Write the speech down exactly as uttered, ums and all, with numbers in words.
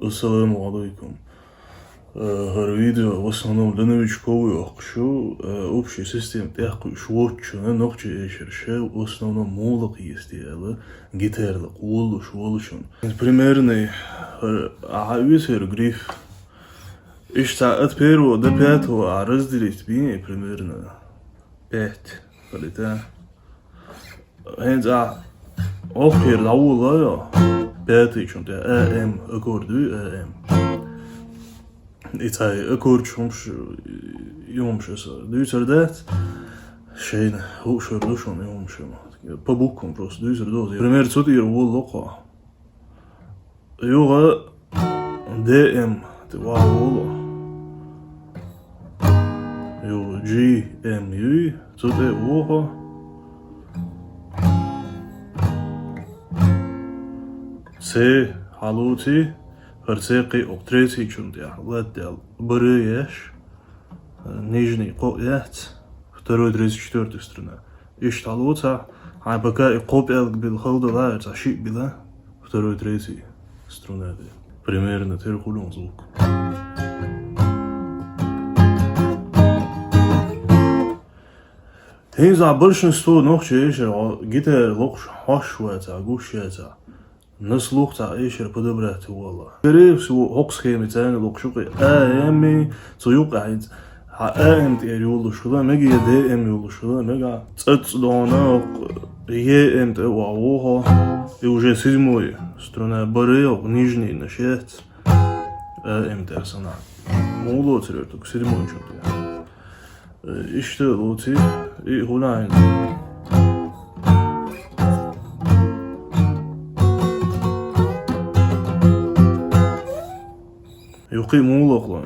Ассаламу алейкум. Э, ХӀара видео в основном для новичков йоккхуш ю, э, общая система тӀехкхуьуш воцчунна, нохчийн эшарша в основном муха лакха еза аьлла, гитара лакха волалуш волчунна. Примерный, хӀара, ахьа висера гриф. Иштта от первого до пятого а разделить бий примерно пять, или да. ХӀинца а оххера дӀаволалу, пятыйчунна тӀе а, м аккорд ю, а, м. И цхьа аккордаш хӀумаш, юмаш аса дуьйцур дац. Шайна хууш хир ду шуна юмаш. По буквам просто дуьйцур ду. Пример, цу тӀера волалу кхо. Юха Д М тӀе ваха волу. Юха G M юй, цу тӀе воху. С хьалоций, хӀара С кхин а окху третийчунна тӀехь латта дел бара еш, нижний кхоъ яц, второй, третий, четвёртый струна. Иштта хьалоцахь, хьайн пока и кхо пӀелг била хала дала, цхьа шиъ била, второй, третий струна била. Примерно тера хуьлу звук. ХӀинца большинство нохчийн эшар гитара локхуш хьош вацахь, гуш яцахь, на слух цхьа эшар подобрать вала. Скорее всего, хӀокху схемица царна локхуш ю кхин а, м, цу юкъа хьайца. Хьан а, м тӀера йолуш хила мега, я Д М йолуш хила мега. ЦӀацӀ дона, е, м тӀе ваха воху. И уже седьмой струна бара, нижний на шесть. А, м тӀера сана. Муха лоцур верг, только седьмой чунна тӀе. Э, иштта лоций, и хуьлу хьайна. Юккъе муха локху?